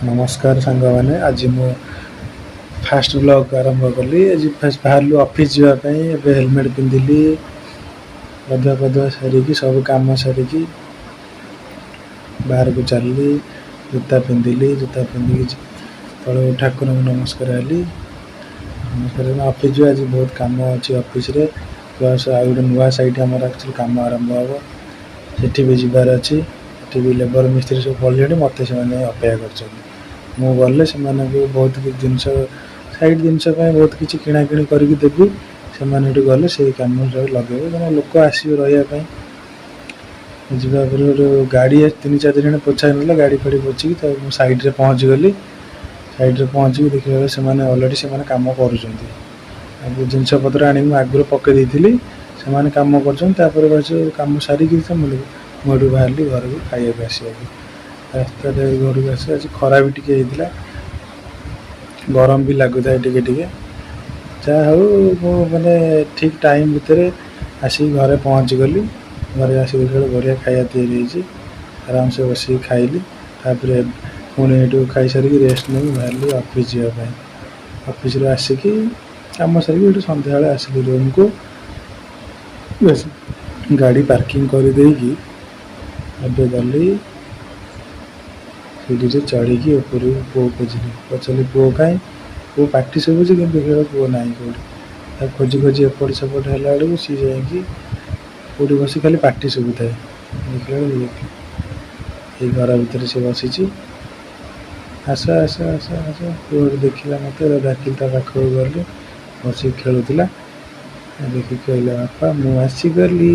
ନମସ୍କାର ସାଙ୍ଗମାନେ, ଆଜି ମୁଁ ଫାଷ୍ଟ ବ୍ଲଗ୍ ଆରମ୍ଭ କଲି। ଆଜି ଫାଷ୍ଟ ବାହାରିଲୁ ଅଫିସ୍ ଯିବା ପାଇଁ। ଏବେ ହେଲମେଟ୍ ପିନ୍ଧିଲି, ଗାଧୁଆ ପାଧୁଆ ସାରିକି, ସବୁ କାମ ସାରିକି ବାହାରକୁ ଚାଲିଲି। ଜୋତା ପିନ୍ଧିଲି, ଜୋତା ପିନ୍ଧିକି ତଳୁ ଠାକୁରଙ୍କୁ ନମସ୍କାର ହେଲି। ନମସ୍କାର, ଅଫିସ୍ ଯିବା। ଆଜି ବହୁତ କାମ ଅଛି ଅଫିସରେ। ପ୍ଲସ୍ ଆଉ ଗୋଟେ ନୂଆ ସାଇଟ୍ ଆମର ଆକ୍ଚୁଆଲି କାମ ଆରମ୍ଭ ହେବ, ସେଠି ବି ଯିବାର ଅଛି। ସେଠି ବି ଲେବର ମିସ୍ତ୍ରୀ ସବୁ ପଳେଇଲେଣି, ମୋତେ ସେମାନେ ଅପେକ୍ଷା କରିଛନ୍ତି। ମୁଁ ଗଲେ ସେମାନଙ୍କୁ ବହୁତ କିଛି ଜିନିଷ, ସାଇଟ୍ ଜିନିଷ ପାଇଁ ବହୁତ କିଛି କିଣାକିଣି କରିକି ଦେବି। ସେମାନେ ଏଠୁ ଗଲେ ସେଇ କାମ ସବୁ ଲଗେଇବେ, କାରଣ ଲୋକ ଆସିବେ ରହିବା ପାଇଁ। ଯିବା ପରେ ଗାଡ଼ି 3-4 ଦିନ ପୋଛା ହେଇନଥିଲା। ଗାଡ଼ି ଫାଡ଼ି ପୋଛିକି ତାକୁ ମୁଁ ସାଇଟ୍ରେ ପହଞ୍ଚିଗଲି। ସାଇଟ୍ରେ ପହଞ୍ଚିକି ଦେଖିଲା ବେଳେ ସେମାନେ ଅଲରେଡ଼ି ସେମାନେ କାମ କରୁଛନ୍ତି। ଆଉ ଜିନିଷ ପତ୍ର ଆଣିକି ମୁଁ ଆଗରୁ ପକାଇ ଦେଇଥିଲି। ସେମାନେ କାମ କରୁଛନ୍ତି। ତାପରେ କାମ ସାରିକି ସେମାନେ, ମୁଁ ଏଠୁ ବାହାରିଲି ଘରକୁ ଖାଇବାକୁ ଆସିବାକୁ। ରାସ୍ତାରେ ଘରକୁ ଆସି, ଆଜି ଖରା ବି ଟିକେ ହେଇଥିଲା, ଗରମ ବି ଲାଗୁଥାଏ ଟିକେ ଟିକେ। ଯାହା ହଉ, ମୁଁ ମାନେ ଠିକ୍ ଟାଇମ୍ ଭିତରେ ଆସିକି ଘରେ ପହଞ୍ଚିଗଲି। ଘରେ ଆସିକି ଦେଖିଲା ବେଳକୁ ବଢ଼ିଆ ଖାଇବା ତିଆରି ହେଇଛି। ଆରାମସେ ବସିକି ଖାଇଲି। ତାପରେ ପୁଣି ଏଠୁ ଖାଇସାରିକି ରେଷ୍ଟ ନେଇ ବାହାରିଲି ଅଫିସ୍ ଯିବା ପାଇଁ। ଅଫିସରୁ ଆସିକି, କାମ ସାରିକି ଏଠୁ ସନ୍ଧ୍ୟାବେଳେ ଆସିଲି ରୁମ୍କୁ। ଗାଡ଼ି ପାର୍କିଂ କରିଦେଇକି ଏବେ ଗଲି ସିଡ଼ିରେ ଚଢ଼ିକି ଉପରକୁ। ପୁଅ ଖୋଜିଲି, ପଚାରିଲି, "ପୁଅ କାହିଁ?" ପୁଅ ପାଟି ଶୁଭୁଛି, କିନ୍ତୁ ଦେଖିଲା ବେଳକୁ ପୁଅ ନାହିଁ କେଉଁଠି। ତାକୁ ଖୋଜି ଖୋଜି ଏପଟ ସେପଟ ହେଲା ବେଳକୁ ସିଏ ଯାଇକି କେଉଁଠି ବସି ଖାଲି ପାଟି ଶୁଭୁଥାଏ। ଦେଖିଲା ବେଳକୁ ଏଇ ଘର ଭିତରେ ସେ ବସିଛି। "ଆସ, ଆସ, ଆସ, ଆସ।" ପୁଅ ଦେଖିଲା ମୋତେ, ଡାକିଲି, ତା ପାଖକୁ ଗଲି। ବସିକି ଖେଳୁଥିଲା। ଦେଖିକି କହିଲା, "ବାପା, ମୁଁ ଆସିଗଲି।"